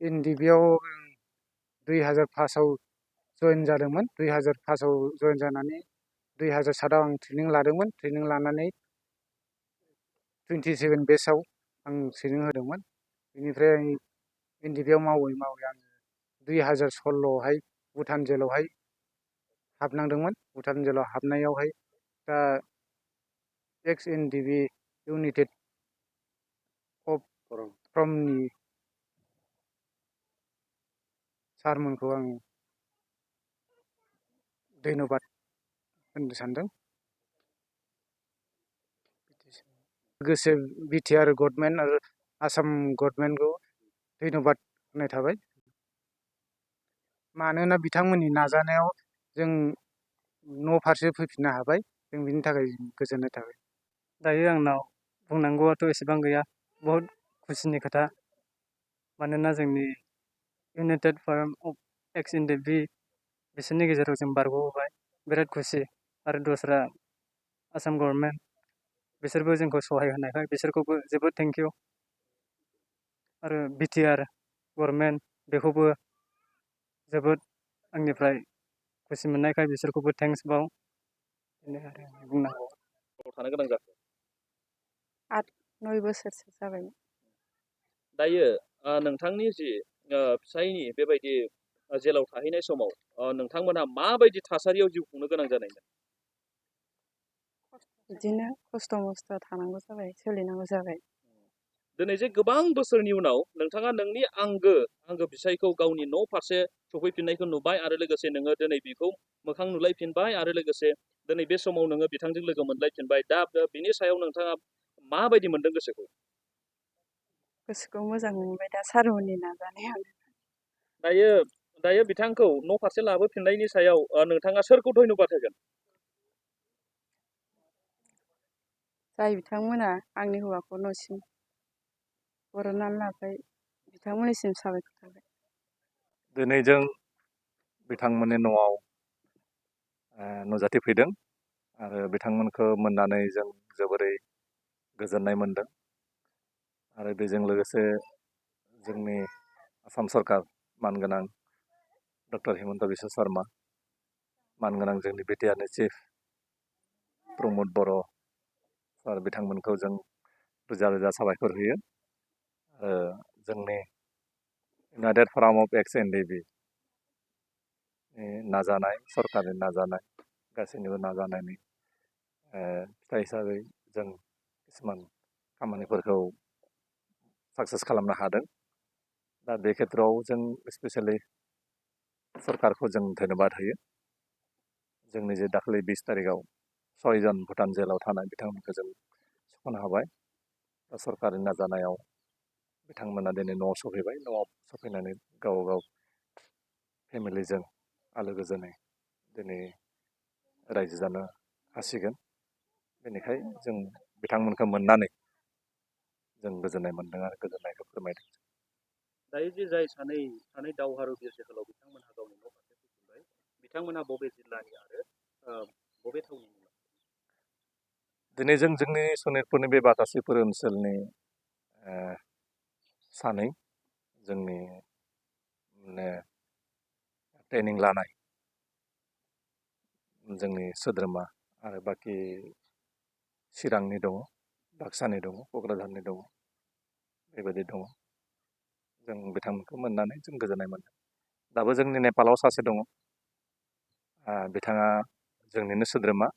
एनडिबिआव 2005 आव जयेन जादोंमोन। 2005 आव जयेन जानानै 2007 आव आं ट्रेनिं लादोंमोन। ट्रेनिं लानानै 27 बेचआव आं ट्रेनिं होदोंमोन। बेनिफ्राय एनडिबिआव मावै मावै आं 2016 आवहाय भुटान जेलावहाय हाबनांदोंमोन। भुटान जेलाव हाबनायावहाय दा एक्स एनडिबि इउनाइटेड फ्रमनि सारमोनखौ आं धन्यबाद होननो सानदों। लोगोसे बिटिआर गभर्नमेन्ट आरो आसाम गभर्नमेन्टखौ धन्यबाद होनाय थाबाय। मानोना बिथांमोननि नाजानायाव जों न' फारसे फैफिननो हाबाय। जों बिनि थाखाय गोजोननाय थाबाय। दायो आंनाव बुंनांगौआथ' एसेबां गैया। बहुत खुसिनि खोथा। मानोना जोंनि इउनाइटेड फार्म अफ एक्स एनडिबि बिसोरनि गेजेराव जों बारग'बोबाय। बिराद खुसि। आरो दस्रा आसाम गभर्नमेन्ट बिसोरबो जोंखौ सहाय होनायखाय बिसोरखौबो जोबोद थेंक इउ। आरो बिटिआर गभर्नमेन्ट बेखौबो जोबोद आंनिफ्राय खुसि मोननायखाय बिसोरखौबो थेंक्स बाव। बेनो आरो बुंनांगौ। थानो गोनां जाखो 8-9 बोसोरसो जाबाय। दायो नोंथांनि जि फिसायनि बेबायदि जेलाव थाहैनाय समाव नोंथांमोनहा माबायदि थासारियाव जिउ खुंनो गोनां जानायमोन? बिदिनो खस्थ' मस्थ' थानांगौ जाबाय, सोलिनांगौ जाबाय। दिनै जे गोबां बोसोरनि उनाव नोंथाङा नोंनि आंगो फिसायखौ गावनि न' फारसे सफैफिननायखौ नुबाय आरो लोगोसे नोङो दिनै बेखौ मोखां नुलायफिनबाय आरो लोगोसे दिनै बे समाव नोङो बिथांजों लोगो मोनलायफिनबाय। दा बिनि सायाव नोंथाङा माबायदि मोनदों गोसोखौ? गोसोखौ मोजां मोनबाय दा सारमोननि नाजानायानो। दायो बिथांखौ न' फारसे लाबोफिननायनि सायाव नोंथाङा सोरखौ धन्यबाद होगोन? जाय बिथांमोना आंनि हौवाखौ न'सिम बरननानै लाबाय बिथांमोननिसिम साबायखर थाबाय। दिनै जों बिथांमोननि न'आव नुजाथिफैदों आरो बिथांमोनखौ मोननानै जों जोबोरै गोजोननाय मोनदों। आरो बेजों लोगोसे जोंनि आसाम सरकार मानगोनां डक्टर हिमन्त बिश्व शर्मा, मानगोनां जोंनि बिटिआरनि चिफ प्रमद बर' सार बिथांमोनखौ जों रोजा रोजा साबायखर होयो। जोंनि इउनाइटेड फार्म अफ एक्स एनडिबि नाजानाय, सरकारनि नाजानाय, गासैनिबो नाजानायनि फिथाइ हिसाबै जों किसुमान खामानिफोरखौ साक्सेस खालामनो हादों। दा बे खेत्रआव जों स्पेसियेलि सरकारखौ जों धन्यबाद होयो। जोंनि जे दाखालि 20 तारिखआव 6 जन भुटान जेलाव थानाय बिथांमोनखौ जों सुख'नो हाबाय। दा सरकारनि नाजानायाव बिथांमोना दिनै न'आव सफैबाय। न'आव सफैनानै गाव गाव फेमिलिजों आलो गोजोनै दिनै रायजो जानो हासिगोन। बेनिखायनो जों बिथांमोनखौ मोननानै जों गोजोननाय मोन्दों आरो गोजोननायखौ फोरमायदों। दायो जे जाय सानै दावहारु बिर जोहोलाव बिथांमोनहा गावनि न' फारसे फैफिनबाय, बिथांमोनहा बबे जिल्लानि आरो बबे थावनिनि? दिनै जों जोंनि सनितपुरनि बे बातासिपुर ओनसोलनि सानै जोंनि ट्रेनिं लानाय जोंनि सोद्रोमा आरो बाखि चिरांनि दङ, बाक्सानि दङ, क'क्राझारनि दङ, बेबायदि दङ। जों बिथांमोनखौ मोननानै जों गोजोननाय मोनदों। दाबो जोंनि नेपालाव सासे दङ। बिथाङा जोंनिनो सोद्रोमा,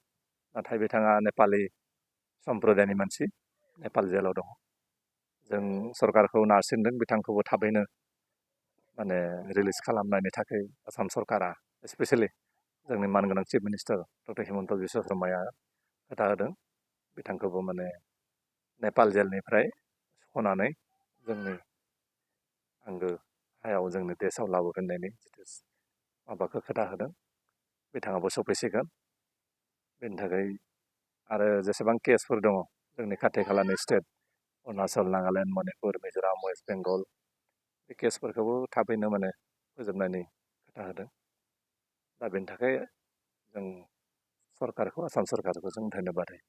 नाथाय बिथाङा नेपालि सम्प्रदायनि मानसि, नेपाल जेलाव दङ। जों सरकारखौ नारसिनदों बिथांखौबो थाबैनो रिलिज खालामनायनि थाखाय आसाम सरकारा स्पेसियेलि जोंनि मानगोनां chief minister doctor Himanta Biswa शर्माया खोथा होदों। बिथांखौबो नेपाल जेलनिफ्राय सुख'नानै जोंनि आंगो हायाव जोंनि देशआव लाबोफिननायनि जिथु माबाखौ खोथा होदों। बिथाङाबो सफैसिगोन। बेनि थाखाय आरो जेसेबां केसफोर दङ जोंनि खाथि खालानि स्टेट अरुणाचल, नागालेण्ड, मणिपुर, मिज'राम, वेस्ट बेंगल, बे केसफोरखौबो थाबैनो फोजोबनायनि खोथा होदों। दा बेनि थाखाय जों सरकारखौ, आसाम सरकारखौ जों धन्यबाद होयो।